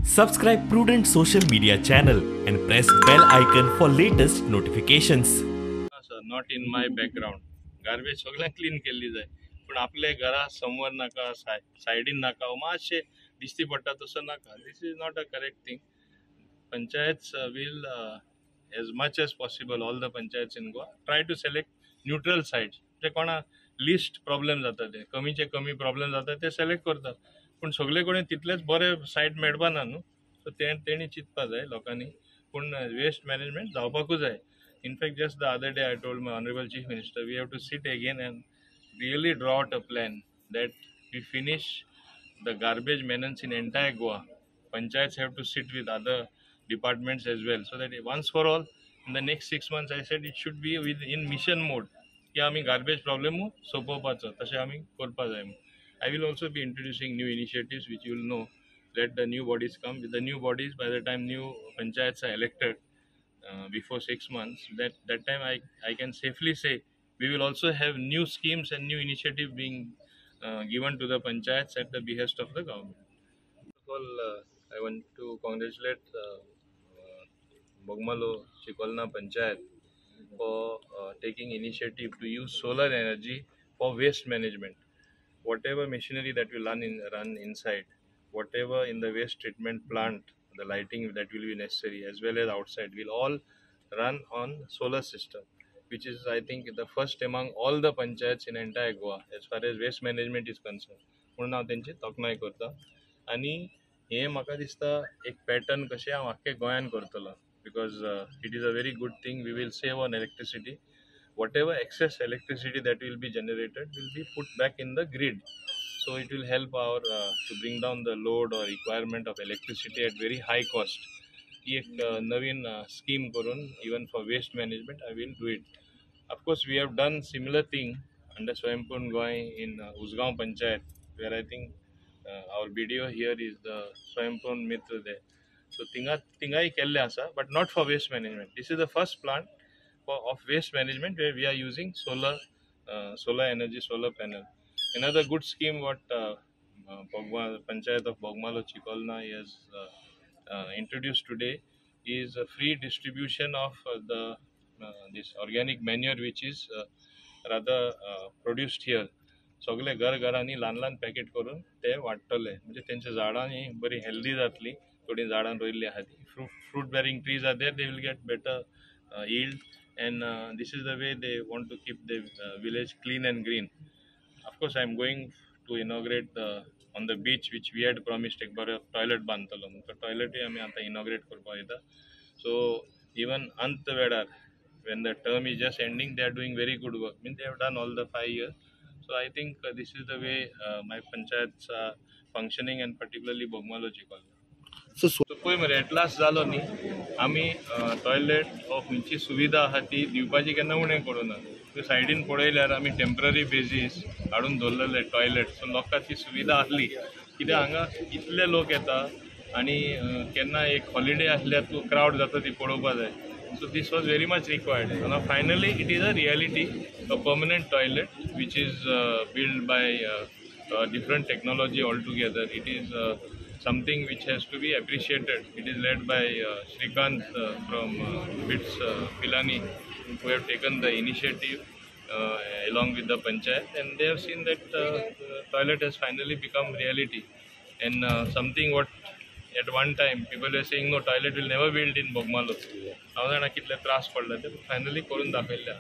Subscribe Prudent Social Media channel and press bell icon for latest notifications. Sir, not in my background. Garbage सगळें clean केल्ली जाय, पूण आपले घरा समोर नाका, सायडीन नाका, मातशें दिश्टी पडटा तसो नाका. This is not a correct thing. Panchayats will as much as possible, all the panchayats in Goa try to select neutral sites. ते कोणा लिस्ट प्रॉब्लेम जाता, ते कमीचे कमी प्रॉब्लेम जाता ते सिलेक्ट करता, पूण सगळे कडेन तितलेच बरे सायट मेळपा ना न्हू. सो ते तेणी चिंतपा जाय लोकांनी, पूण वेस्ट मॅनेजमेंट जावपाकूच जाय. In fact, just the other day I told my honourable chief minister, we have to sit again and really draw out a plan that we finish the garbage menace in entire Goa. Panchayats have to sit with other departments as well, so that once for all in the next 6 months, I said it should be with in mission mode की आमी garbage problem सोंपोवपाचो, तशें आमी करपा जाय. I will also be introducing new initiatives which you will know. Let the new bodies come. With the new bodies, by the time new panchayats are elected before 6 months, that time I can safely say we will also have new schemes and new initiative being given to the panchayats at the behest of the government. First of all, I want to congratulate Bogmalo Chicolna Panchayat for taking initiative to use solar energy for waste management. Whatever machinery that will run inside, whatever in the waste treatment plant, the lighting that will be necessary as well as outside, will all run on solar system, which is, I think, the first among all the panchayats in entire Goa as far as waste management is concerned. म्हणून हांव तेंची तोखणाय करता. आनी हें म्हाका दिसता एक पॅटर्न कशें हांव आख्खे गोंयान करतलो, because it is a very good thing. We will save on electricity. Whatever excess electricity that will be generated will be put back in the grid. So it will help our to bring down the load or requirement of electricity at very high cost. ही एक नवीन scheme करून even for waste management I will do it. Of course, we have done similar thing under Swayampoorn Goa in Usgao Panchayat, where I think our BDO here is the Swayampoorn Mitra there. So थिंगाय केल्लें आसा, but not for waste management. This is the first plant of waste management where we are using solar energy, solar panel. Another good scheme what Panchayat of Bogmalo Chicolna has introduced today is a free distribution of the this organic manure which is rather produced here. सगळे घर घरांनी ल्हान ल्हान packet करून ते वाडटले, म्हणजे तेंच्या झाडांनी बरी हेल्दी जातली. थोडी झाडां रोयल्ली आहा ती fruit bearing trees are there, they will get better yield, and this is the way they want to keep the village clean and green. Of course, I am going to inaugurate the on the beach which we had promised एक बरो toilet बांदतलो, तो टॉयलेटूय आमी आतां inaugurate करपाक वयता. So even अंत वेळार when the term is just ending, they are doing very good work. Mean they have done all the 5 years. So I think this is the way my panchayats are functioning, and particularly Bogmalo Chicolna. So पळय मरे, at last जालो न्ही, आमी toilet वा खंयची सुविधा आहा ती दिवपाची केन्ना उणें करूं ना. तूं सायडीन पळयल्यार आमी टेंपररी बेजीस हाडून दवरलेले टॉयलेट, सो लोकांक ती सुविधा आसली. कित्याक हांगा इतले लोक येता आनी केन्ना एक हॉलिडे आसल्यार तूं क्रावड जाता ती पळोवपा जाय. So this was very much required. Now finally it is a reality, a permanent toilet which is built by different technology altogether. It is something which has to be appreciated. It is led by Shrikant from BITS Pilani, who have taken the initiative along with the panchayat, and they have seen that the toilet has finally become reality. And something what at one time people were saying, no, toilet will never build in Bogmalo. हांव जाणा कितले त्रास पडले ते, finally करून दाखयल्ले.